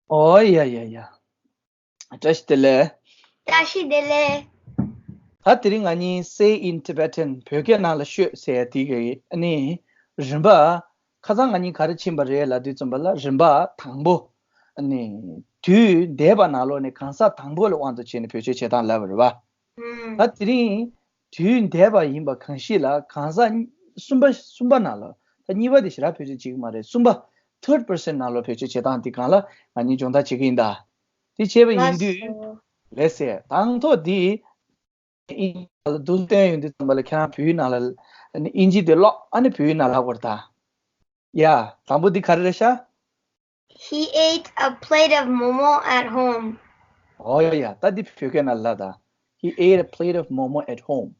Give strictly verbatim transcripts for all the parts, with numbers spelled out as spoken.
ཨོ་ཡ་ཡ་ཡ། བཀྲ་ཤིས་བདེ་ལེགས། བཀྲ་ཤིས་བདེ་ལེགས། ད་དེ་རིང་ང་གཉིས་Say in Tibetan བོད་སྐད་ནང་ལ་ཤོད་ཟེར་ཡ་དེ་གི་ཨ་ནི་རིམ་པ། ཁ་སང་ང་གཉིས་ག་རེ་ཕྱིན་པ་རེད་ལབ་དུས་ཙམ་པ་ལ་རིམ་པ་དང་པོ། ཨ་ནི་དུས་འདས་པ་ནང་ལོགས་ནས་གང་ཟག་དང་པོ་ལ་དབང་དུ་བྱས་ནས་བེད་སྤྱོད་བྱེད་སྟངས་ལབ་པ་རེད་པ། ཨུམ། ད་དེ་རིང་དུས་འདས་པ་ཡིན་པ་གང་ཞིག་ལ་གང་ཟག་གསུམ་པ་གསུམ་པ་ནང་ལ། ད་གཉིས་པ་དེ་ཞེ་དྲག་བེད་སྤྱོད་བྱེད་ཀྱི་མ་རེད། གསུམ་པ། third person ནང་ལ་བེད་སྤྱོད་བྱེད་སྟངས་དེ་སྒང་ལ་ང་གཉིས་སྦྱོང་བརྡར་བྱེད་ཀྱི་ཡིན་ད། དེ་བྱས་པ་ཡིན་དུས། ལགས་སོ། ལགས་སེ། དང་ཐོག་འདི་ཨིན་ཇི་ལ་བསྡུ་སྟོན་ཡོང་དུས་ཙམ་པ་ལ་ཁྱེད་རང་བོད་ཡིག་ནང་ལ་ཨིན་ཇི་དེ་ཀློག་ཨ་ནི་བོད་ཡིག་ནང་ལབ་དགོས་རེད་ད། ཡ། དང་པོ་འདི་ག་རེ་རེད་ཤག He ate a plate of momo at home. ཨོ་ཡ་ཡ། ད་འདི་བོད་སྐད་ནང་ལབ་ད། He ate a plate of momo at home.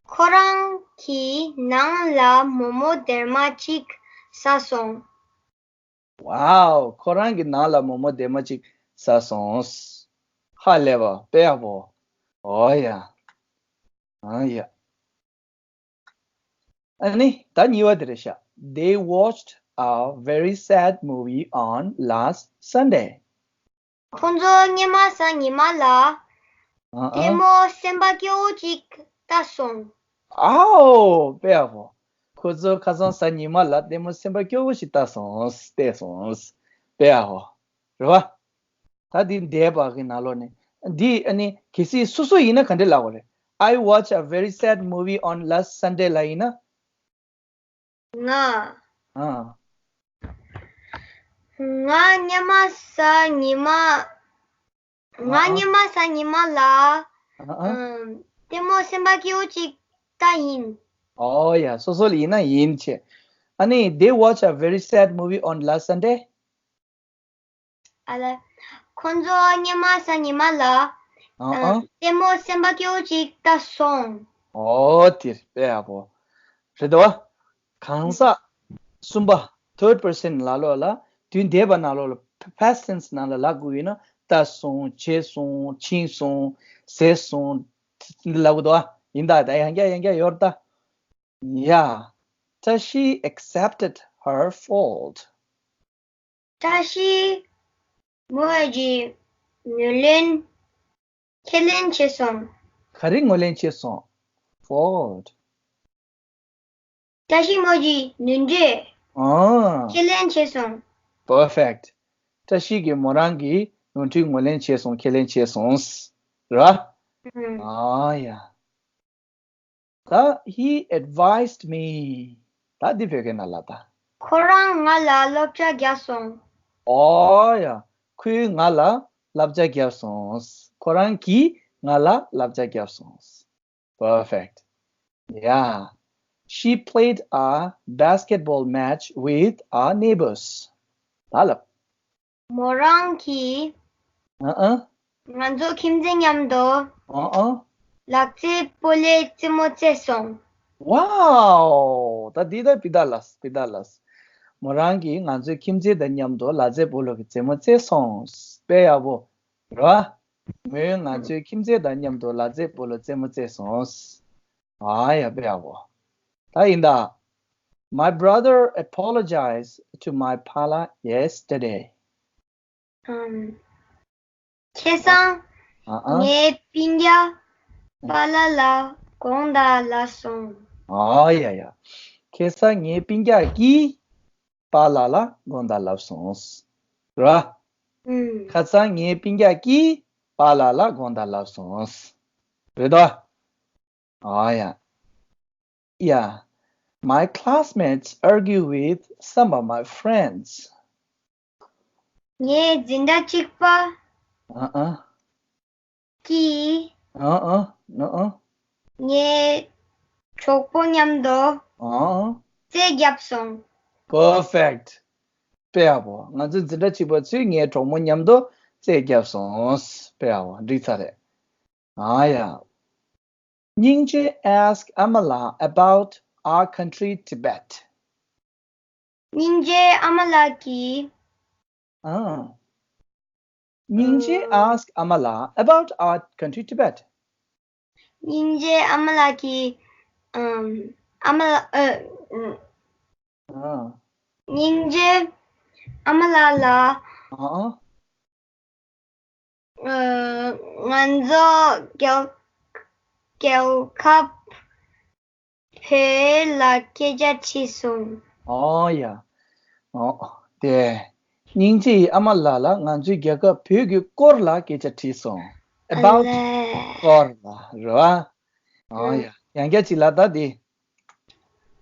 ཁོ་རང་གིས་ནང་ལ་མོག་མོག་སྡེར་མ་གཅིག་ཟ་སོང་། Wow. ཁོ་རང་གིས་ནང་ལ་མོག་མོག་སྡེར་མ་གཅིག་ཟ་སོང་། ཧ་ལས་པ་དཔེ་ཡག་པོ། ཨོ་ཡ། ཨ་ཡ། ཨ་ནི་ད་གཉིས་པ་དེ་རེད་ཤག They watched a very sad movie on last Sunday. ཁོ་ཚོ་སྔོན་མ་གཟའ་ཉི་མ་ལ་ཨ་ཨ། ལྟད་མོ་སེམས་པ་སྐྱོ་བོ་ཅིག་ལྟ་སོང་། ཨའོ། དཔེ་ཡག་པོ། ཁོ་ཚོ་ཁ་སང་གཟའ་ཉི་མ་ལ་ལྟད་མོ་སེམས་པ་སྐྱོ་བོ་ཞིག་ལྟ་སོང་། བལྟས་སོང་། དཔེ་ཡག་པོ། རེད་བ། ད་འདི་འདས་པ་གི་ནང་ལོགས་ནས། འདི་ཨ་ནི་གལ་སྲིད་སོ་སོ་ཡིན་ན་ག་འདྲས་ལབ་དགོས་རེད། I watched a very sad movie on last Sunday ལབ་ཡིན་ན། ང་། ཨ། ང་སྔོན་མ་གཟའ་ཉི་མ། ང་ཨ་ཨ། སྔོན་མ་གཟའ་ཉི་མ་ལ། ཨ་ཨ། ཨམ། ལྟད་མོ་སེམས་པ་སྐྱིད་པོ་ཅིག་ལྟ་ཡིན། ཨོ་ཡ། སོ་སོ་ལ་ཡིན་ན་ཡིན་ཆེ། ཨ་ནི། They watch a very sad movie on last Sunday. ཨ་ལ། ཁོ་ཚོ་སྔོན་མ་གཟའ་ཉི་མ་ལ། ཨ་ཨ། ལྟད་མོ་སེམས་པ་སྐྱིད་པོ་ཅིག་ལྟ་སོང་། ཨོ་དེ་དཔེ་ཡག་པོ། རེད་དོ། གང་ཟག་གསུམ་པ། third person ལ་ལོ་ལ། དུས་འདས་པ་ནང་ལོགས་ལ་past tense ནང་ལ་ལབ་དགོས་ཡོད་ན། ལྟ་སོང་། བྱས་སོང་། ཕྱིན་སོང་། ཟས་སོང་། ལབ་དགོས་དོ། ཡིན་ད། ད་ཡང་བསྐྱར་ཡང་བསྐྱར་ཡོད་ད། ཡ། བཀྲ་ཤིས་accepted her fault. བཀྲ་ཤིས་མོ་གི་ངོས་ལེན་ཁས་ལེན་བྱས་སོང་། ག་རེ་ངོས་ལེན་བྱས་སོང་། Fault. བཀྲ་ཤིས་མོ་གི་ནོར་འཁྲུལ་ཨ། ཁས་ལེན་བྱས་སོང་། Perfect. བཀྲ་ཤིས་ཀྱིས་མོ་རང་གི་ནོར་འཁྲུལ་ངོས་ལེན་བྱས་སོང་། ཁས་ལེན་བྱས་སོང་། ར། ཨུམ། ཨ་ཡ། ད་he advised me. ད་འདི་བོད་སྐད་ནང་ལབ་ད། ཁོ་རང་ང་ལ་བསླབ་བྱ་བརྒྱབ་སོང་། ཨོ་ཡ། ཁོས་ང་ལ་བསླབ་བྱ་བརྒྱབ་སོང་། ཁོ་རང་གིས་ང་ལ་བསླབ་བྱ་བརྒྱབ་སོང་། Perfect. Yeah. She played a basketball match with our neighbors. ད་ལབ། མོ་རང་གིས། ཨ་ཨ། ང་ཚོ་ཁྱིམ་མཚེས་མཉམ་དུ། ཨ་ཨ། ལག་རྩེད་སྤོ་ལོའི་རྩེད་མོ་རྩེས་སོང་། Wow. ད་འདི་ད་པི་ད་ལས། པི་ད་ལས། མོ་རང་གིས་ང་ཚོའི་ཁྱིམ་མཚེས་དང་མཉམ་དུ་ལག་རྩེད་སྤོ་ལོ་གི་རྩེད་མོ་རྩེས་སོང་། དཔེ་ཡག་པོ། རེད་བ། མོས་ང་ཚོའི་ཁྱིམ་མཚེས་དང་མཉམ་དུ་ལག་རྩེད་སྤོ་ལོ་རྩེད་མོ་རྩེས་སོང་། ཨ་ཡ། དཔེ་ཡག་པོ། ད་ཡིན་ད། My brother apologized to my pala yesterday. ཨམ། ཁ་སང་ཨ་ཨ། ངའི་སྤུན་ཀྱག་པཱ་ལགས་ལ་དགོངས་དག་ལབ་སོང་། ཨ་ཡ་ཡ། ཁ་སང་ངའི་སྤུན་ཀྱག་གིས་པཱ་ལགས་ལ་དགོངས་དག་ལབ་སོང་། ར། ཨུམ། ཁ་སང་ངའི་སྤུན་ཀྱག་གིས་པཱ་ལགས་ལ་དགོངས་དག་ལབ་སོང་། རེད་དོ། ཨ་ཡ། Yeah. My classmates argue with some of my friends. ངའི་འཛིན་གྲྭ་གཅིག་པ་ཨ་ཨ། གིས་ཨ་ཨ། ཨ་ཨ། ངའི་གྲོགས་པོ་མཉམ་དུ་ཨ་ཨ། རྩེད་བརྒྱབ་སོང་། Perfect. དཔེ་ཡག་པོ། ང་ཚོའི་འཛིན་གྲྭ་གཅིག་པ་ཚོས་ངའི་གྲོགས་མོ་མཉམ་དུ་རྩེད་བརྒྱབ་སོང་། དཔེ་ཡག་པོ། འགྲིག་ཚར་རེད། ཨ་ཡ། སྙིང་རྗེ ask Amala about our country Tibet. སྙིང་རྗེ་ཨ་མ་ལགས་ཀྱིས། ཨ། སྙིང་རྗེ་ཨ། ask Amala about our country Tibet. སྙིང་རྗེ་ཨ་མ་ལགས་ཀྱིས། ཨམ། ཨ་མ་ལགས། ཨ། ཨ། སྙིང་རྗེ་ཨ་མ་ལགས་ལ། ཨ། ཨ། ང་ཚོ་རྒྱལ་རྒྱལ་ཁབ་བོད་ལ་སྐད་ཆ་དྲིས་སོང་། ཨོ་ཡ། ཨོ་དེ། སྙིང་རྗེ་ཡི་ཨ་མ་ལགས་ལ་ང་ཚོའི་རྒྱལ་ཁབ་བོད་ཀྱི་སྐོར་ལ་སྐད་ཆ་དྲིས་སོང་། About ཨ་ལས། སྐོར་ལ་རེད་བ། ཨོ་ཡ། ཡང་བསྐྱར་ཅིག་ལ་ད་དེ།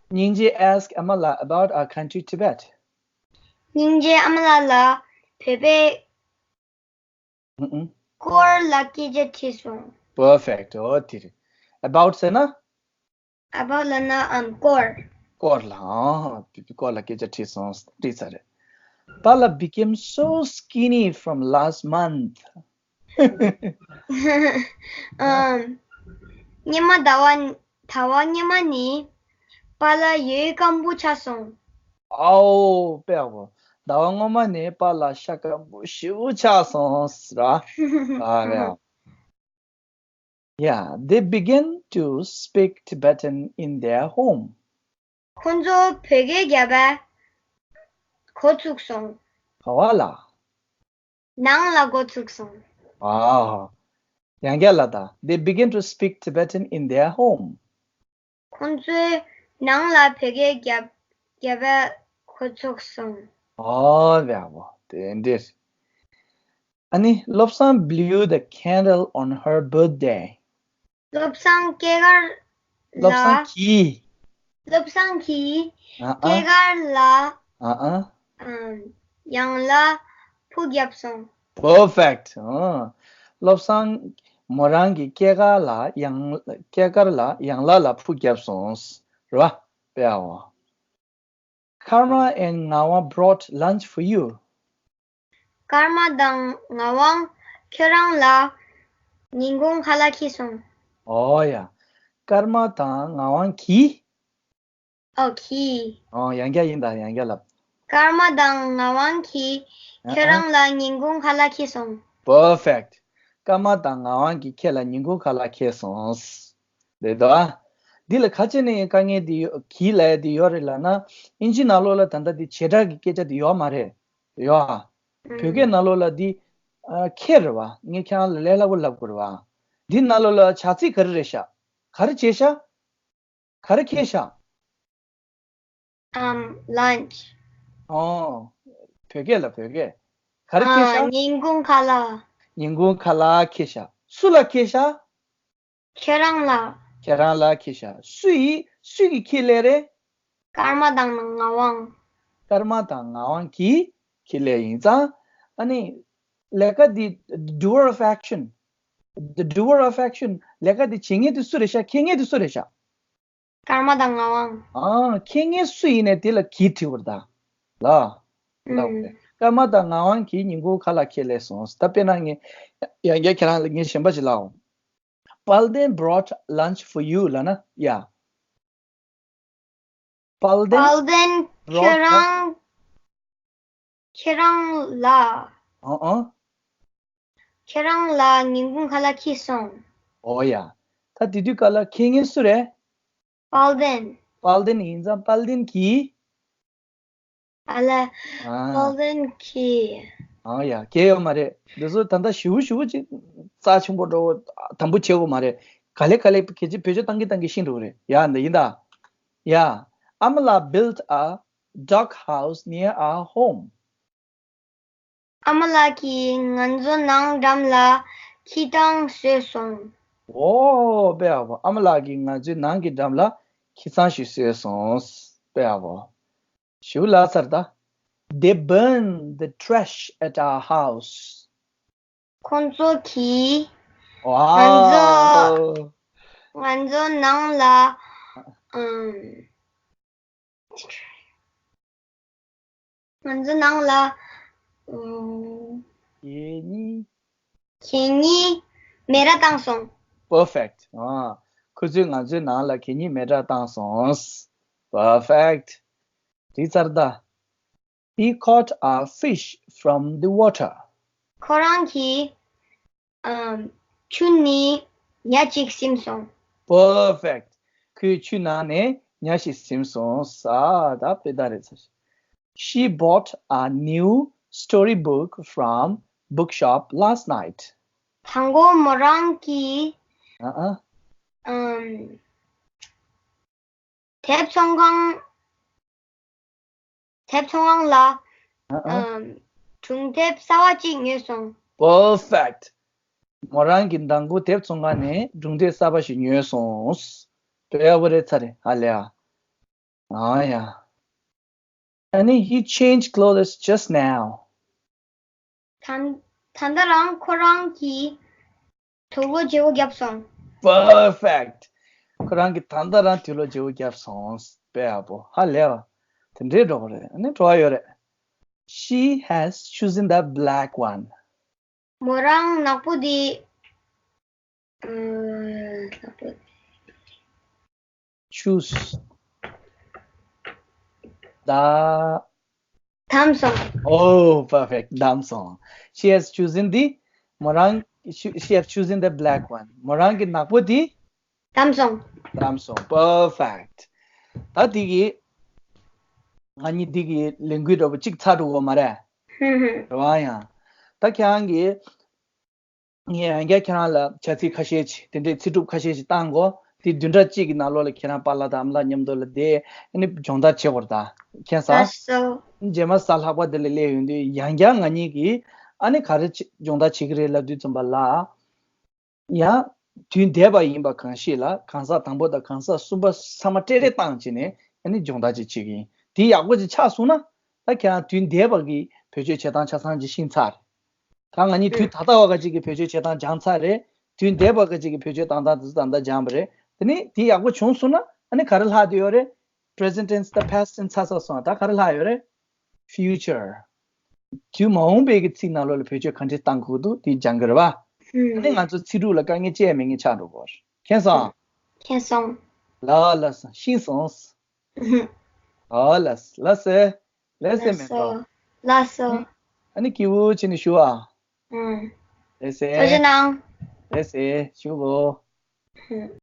སྙིང་རྗེ་ask ཨ་མ་ལགས་about our country Tibet. སྙིང་རྗེ་ཨ་མ་ལགས་ལ་བོད་པའི་ཨུ་ཨུ། སྐོར་ལ་སྐད་ཆ་དྲིས་སོང་། Perfect. ཨོ་དེ་རེད། About ཟེར་ན། About ལབ་ན་ཨམ་སྐོར། སྐོར་ལ། ཨ། བོད་པའི་སྐོར་ལ་སྐད་ཆ་དྲིས་སོང་། དྲིས་ཚར་རེད། Pala became so skinny from last month. ཨམ། སྔོན་མ་ཟླ་བ་ཟླ་བ་སྔོན་མ་ནས་པཱ་ལགས་ཡོད་སྐམ་པོ་ཆགས་སོང་། ཨའོ་དཔེ་ཡག་པོ། ཟླ་བ་སྔོན་མ་ནས་པཱ་ལགས་ཤ་སྐམ་པོ་ཞེ་པོ་ཆགས་སོང་ཟེར། ཨ་རེད། Yeah, they began to speak Tibetan in their home. ཁོང་ཚོ་བོད་སྐད་རྒྱབ་པ་འགོ་ཚུགས་སོང་། ག་བ་ལ། ནང་ལ་འགོ་ཚུགས་སོང་། ཨ། ཡང་བསྐྱར་ལ་ད། They began to speak Tibetan in their home. ཁོང་ཚོས་ནང་ལ་བོད་སྐད་རྒྱབ་རྒྱབ་པ་འགོ་ཚུགས་སོང་། ཨོ་ཡག་པོ་དེ་འདྲ། ཨ་ནི་བློ་བཟང་blew the candle on her birthday. བློ་བཟང་སྐྱེས་སྐར་ལ། བློ་བཟང་གིས། བློ་བཟང་གིས་ཨ་ཨ། སྐྱེས་སྐར་ལ། ཨ་ཨ། ཨམ། ཡང་ལ་ཕུ་བརྒྱབ་སོང་། Perfect. ཨ། བློ་བཟང་མོ་རང་གི་སྐྱེས་སྐར་ལ་ཡང་སྐྱེས་སྐར་ལ་ཡང་ལ་ལ་ཕུ་བརྒྱབ་སོང་། རེད་བ། དཔེ་ཡག་པོ། Karma and Ngawang brought lunch for you. ཀརྨ་དང་ངག་དབང་ཁྱོད་རང་ལ་ཉིན་གུང་ཁ་ལག་ཁྱེར་སོང་། ཨོ་ཡ། ཀརྨ་དང་ངག་དབང་གིས། ཨོ་གིས། ཨོ་ཡང་བསྐྱར་ཡིན་ད་ཡང་བསྐྱར་ལབ། ཀརྨ་དང་ངག་དབང་གིས་ཨ་ཨ། ཁྱོད་རང་ལ་ཉིན་གུང་ཁ་ལག་ཁྱེར་སོང་། Perfect. ཀརྨ་དང་ངག་དབང་གིས་ཁྱེད་ལ་ཉིན་གུང་ཁ་ལག་ཁྱེར་སོང་། རེད་དོ། འདི་ལ་ག་བྱས་ནས་དཀའ་ངལ་འདི་ཡོད་གིས་ལབ་ཡ་འདི་ཡོད་རེད་ལབ་ན། ཨིན་ཇི་ནང་ལོགས་ལ་ད་ལྟ་འདི་བྱེ་བྲག་གི་སྐད་ཆ་འདི་ཡོད་མ་རེད། ཡོད་ཨ། ཨུམ། བོད་སྐད་ནང་ལོགས་ལ་འདི། ཨ། ཁྱེད་རེད་བ། ངས་ཁྱེད་རང་ལ་ལས་སླ་པོ་ལབ་དགོས་རེད་བ། འདི་ནང་ལོགས་ལ་བྱ་ཚིག་ག་རེ་རེད་ཤག་ག་རེ་བྱས་ཤག་ག་རེ་ཁྱེར་ཤག་ཨམ། lunch. ཨོ། བོད་སྐད་ལ་བོད་སྐད། ག་རེ་ཁྱེར་ཨ། ཤག་ཉིན་གུང་ཁ་ལག་ཉིན་གུང་ཁ་ལག་ཁྱེར་ཤག་སུ་ལ་ཁྱེར་ཤག་ཁྱེད་རང་ལ། ཁྱེད་རང་ལ་ཁྱེར་ཤག་སུ་ཡིས་སུ་གིས་ཁྱེར་སླེབས་རེད། ཀརྨ་དང་ངག་དབང་། ཀརྨ་དང་ངག་དབང་གིས་ཁྱེར་སླེབས་ཡིན་ཙང་། ཨ་ནི། ལས་ཀ་འདི་doer of action. The doer of action. ལས་ཀ་འདི་བྱེད་མཁན་དེ་སུ་རེད་ཤག་ཁྱེར་མཁན་དེ་སུ་རེད་ཤག་ཀརྨ་དང་ངག་དབང་། ཨ། ཁྱེར་མཁན་སུ་ཡིན་ནའི་དེ་ལ་གིས་བྲིས་པར་གདའ། ལ། ལ། ཨུམ། ཀརྨ་དང་ངག་དབང་གིས་ཉིན་གུང་ཁ་ལག་ཁྱེར་སླེབས་སོང་། ད་དཔེར་ན་ངས་ཡང་བསྐྱར་ཁྱེད་རང་ལ་ངས་གཞན་པ་ཞིག་ལབ་འོང་། Palden brought lunch for you ལབ་ན་ཡ། Palden པལ་ཌེན་brought ཁྱེད་རང་ཁྱེད་རང་ལ། ཨ་ཨ། ཁྱེད་རང་ལ་ཉིན་གུང་ཁ་ལག་ཁྱེར་སོང་། ཨོ་ཡ། ད་དེ་དུས་སྐབས་ལ་ཁྱེར་མཁན་སུ་རེད། པལ་ཌེན། པལ་ཌེན་ཡིན་ཙང་པལ་ཌེན་གྱིས། ཨ་ལ། ཨ། པལ་ཌེན་གྱིས། ཨ་ཡ། གལ་ཡོད་མ་རེད། འདི་ཚོ་ད་ལྟ་ཞེ་པོ་ཞེ་པོ་ཅིག་རྩ་ཆེན་པོ་འགྲོ་དམ་པོ་བྱེད་དགོས་མ་རེད། ག་ལེ་ག་ལེ་གལ་ཆེ་བེད་སྤྱོད་བཏང་གིན་བཏང་གིན་ཤེས་འགྲོ་གི་རེད་ཡ། འདི་ཡིན་ད། ཡ། Amala built a dog house near our home. ཨ་མ་ལགས་ཀྱིས་ང་ཚོ་ནང་འགྲམ་ལ་ཁྱི་ཐང་བཟོས་སོང་། ཨོ་དཔེ་ཡག་པོ། ཨ་མ་ལགས་ཀྱིས་ང་ཚོའི་ནང་གི་འགྲམ་ལ་ཁྱི་ཚང་ཞིག་བཟོས་སོང་། དཔེ་ཡག་པོ། ཞུ་ལ་ཚར་ད། They burned the trash at our house. ཁོང་ཚོ་གིས་ང་ཚོ་ཝའོ། ང་ཚོ་ནང་ལ་ཨམ། ང་ཚོ་ནང་ལ་ཨམ། གད་སྙིགས། གད་སྙིགས་མེ་ར་བཏང་སོང་། Perfect. ཨ། ཁོ་ཚོས་ང་ཚོའི་ནང་ལ་གད་སྙིགས་མེ་ར་བཏང་སོང་། Perfect. དྲིས་ཚར་ད། He caught a fish from the water. ཁོ་རང་གིས་ཨམ། ཆུ་ནས་ཉ་གཅིག་ཟིན་སོང་། Perfect. ཁོས་ཆུ་ནང་ནས་ཉ་ཞིག་ཟིན་སོང་། ས་ད་དཔེ་ད་རེད་ཚར། She bought a new storybook from bookshop last night. དང་པོ་མོ་རང་གིས་ཨ་ཨ། ཨམ། དེབ་ཚོང་ཁང་། དེབ་ཚོང་ཁང་ལ་ཨ་ཨ། ཨམ། སྒྲུང་དེབ་གསར་བ་གཅིག་ཉོས་སོང་། Perfect. མོ་རང་གིས་མདང་དགོང་དེབ་ཚོང་ཁང་ནས་སྒྲུང་དེབ་གསར་པ་ཞིག་ཉོས་སོང་། དཔེ་ཡག་པོ་རེད་ཚར་རེད་ཧ་ལས་ཨ། ཨ་ཡ། ཨ་ནི་he changed clothes just now. ད་ད་ལྟ་རང་ཁོ་རང་གིས་དུག་ལོག་བརྗེ་པོ་བརྒྱབ་སོང་། Perfect. ཁོ་རང་གིས་ད་ལྟ་རང་དུག་ལོག་བརྗེ་པོ་བརྒྱབ་སོང་། དཔེ་ཡག་པོ་ཧ་ལས་པ། དེ་འདྲའི་འགྲོ་གི་རེད། ཨ་ནི་བྲོ་བ་ཡོད་རེད། She has chosen the black one. མོ་རང་ནག་པོ་དེ། ཨ། ནག་པོ། Choose. ད། བདམས་སོང་། Oh, perfect. བདམས་སོང་། She has chosen the མོ་རང་། she, she have chosen the black one. མོ་རང་གིས་ནག་པོ་དེ་བདམས་སོང་། བདམས་སོང་། Perfect. ད་དེ་གི་ང་གཉིས་དེ་གི་ལས་འགུལ་འདྲ་པོ་གཅིག་ཚར་འགྲོ་གི་མ་རེད། ཧུམ་ཧུམ། རེད་བ། ཡང་ད་ཁྱེད་རང་གིས། ངས་ཡང་བསྐྱར་ཁྱེད་རང་ལ་བྱ་ཚིག་ཁ་ཤས་ཤིག་དེ་འདྲའི་ཚིག་གྲུབ་ཁ་ཤས་ཤིག་བཏང་གོ། དེ་བདུན་ཕྲག་གཅིག་གི་ནང་ལོགས་ལ་ཁྱེད་རང་པཱ་ལགས་དང་ཨ་མ་ལགས་མཉམ་དུ་ལ་བསྡད། ཨ་ནི་སྦྱོང་བརྡར་བྱེད་དགོས་རེད་ད། མཁྱེན་སོང་། ལགས་སོ། རྗེས་མ་གཟའ་ལྷག་པ་དེ་ལ་སླེབས་ཡོང་དུས་ཡང་བསྐྱར་ང་གཉིས་ཀྱིས་ཨ་ནི་ག་རེ་བྱེད། སྦྱོང་བརྡར་བྱེད་ཀྱི་རེད་ལབ་དུས་ཙམ་པ་ལ། ཡང་དུས་འདས་པ་ཡིན་པ་གང་ཤེས་ལ་གང་ཟག་དང་པོ་དང་གང་ཟག་གསུམ་པ་ཚང་མ་སྤྲེལ་རེ་བཏང་བྱས་ནས་ཨ་ནི་སྦྱོང་བརྡར་ཅིག་བྱེད་ཀྱི་ཡིན། དེ་ཡག་པོ་ཅིག་ཆགས་སོང་ན། ད་ཁྱེད་རང་དུས་འདས་པ་གི་བེད་སྤྱོད་བྱེད་སྟངས་ཆ་ཚང་ཅིག་ཤེས་ཚར་རེད། ད་ང་གཉིས་དུས་ད་ལྟ་བ་ག་ཅིག་གི་བེད་སྤྱོད་བྱེད་སྟངས་སྦྱངས་ཚར་རེད། དུས་འདས་པ་ག་ཅིག་གི་བེད་སྤྱོད་བཏང་སྟངས་དེ་ཚོ་ད་ལྟ་སྦྱངས་པ་རེད། དེ་ནི་དེ་ཡག་པོ་བྱུང་སོང་ན་ཨ་ནི་ག་རེ་ལྷག་བསྡད་ཡོད་རེད། present tense དང་past tense ཚར་ཚར་སོང་། ད་ག་རེ་ལྷག་ཡོད་རེད། future. དུས་མ་འོངས་པའི་གི་ཚིག་ནང་ལོགས་ལ་བེད་སྤྱོད་ག་འདྲས་བཏང་དགོས་འདུག་དེ་སྦྱང་གི་རེད་བ། ཨ་ནི་ང་ཚོ་ཚིག་གྲུབ་ལ་དཀའ་ངལ་ཅི་ཡང་མེད་མཁན་ཆགས་འགྲོ་གི་རེད། མཁྱེན་སོང་། མཁྱེན་སོང་། ལགས་ལགས་སོ། ཤེས་སོང་། ཨོ་ལགས་ལགས་སེ། ལགས་སེ་མེ་ཏོག་ལགས་སོ། ཨ་ནི་སྐྱིད་པོ་བྱས་ནས་བཞུགས་ཨ། ཨང་། ལགས་སེ། ཐུགས་རྗེ་གནང་། ལགས་སེ་བཞུགས་གོ། ཨང་།